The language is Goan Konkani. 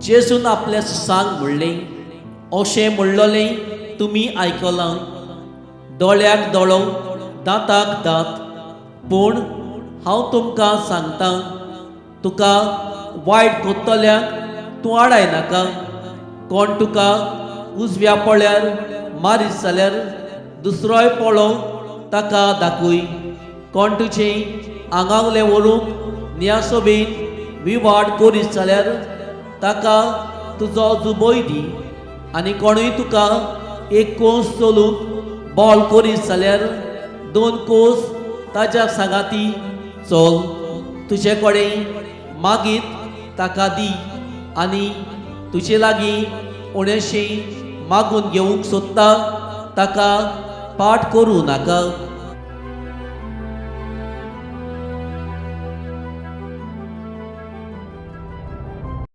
जेजून आपल्या शिसांक म्हणलें, अशें म्हणलोलें तुमी आयकलां, दोळ्याक दोळो, दांताक दांत. पूण हांव तुमकां सांगतां, तुका वायट कोत्तल्यांक तूं आडाय नाका. कोण तुका उजव्या पोळ्यार मारीत जाल्यार दुसरोय पोळो ताका दाखय. कोण तुजें आंगांगलें व्हरूंक न्यासोबेन विवाड करीत जाल्यार ताका तुजो जुबोय दी. आनी कोणूय तुका एक कोस चलूंक बॉल करीत जाल्यार दोन कोस ताज्या सांगाती चल. तुजे कडेन मागीत ताका दी आनी तुजे लागीं उणेशी मागून घेवंक सोदता ताका पाठ करूं नाका.